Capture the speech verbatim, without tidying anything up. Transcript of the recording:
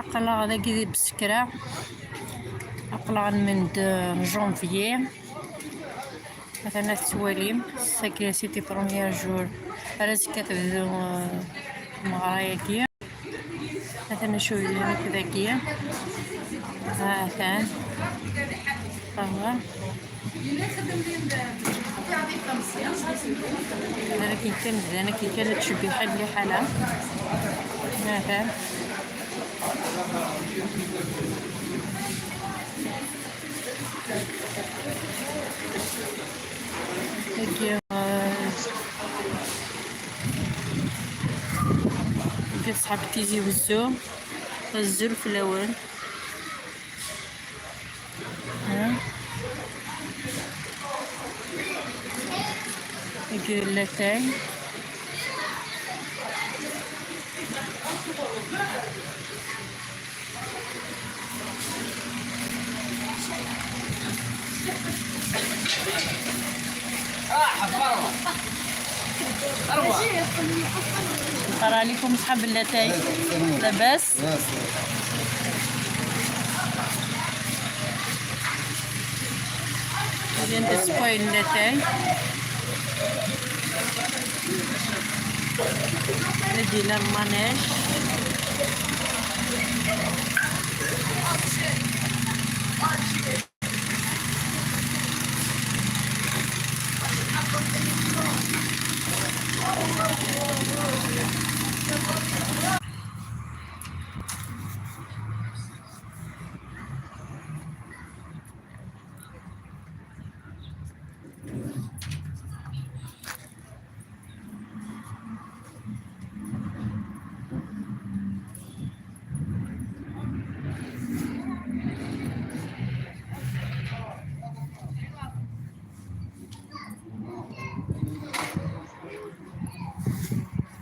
Aql-aɣ dagi di Bsekra. Aql-aɣ lmend n janvier. Atan ad tettwalim, sagi c'était premier jour ara azekka tebdu, eh, tmeɣra-agi. Atan acu yellan akk dagi. Ha, atan. Aha. Akken kan bdan, akken kan ttcebbiḥen liḥala. Aha. Dagi, eh, dagi ṣṣḥab Tizi Wezzu, azul fell-awen. Ha? Dagi latay. السلام عليكم صحاب اللاتاي، لاباس؟ Bien de spoil اللاتاي. هادي لا المانيش.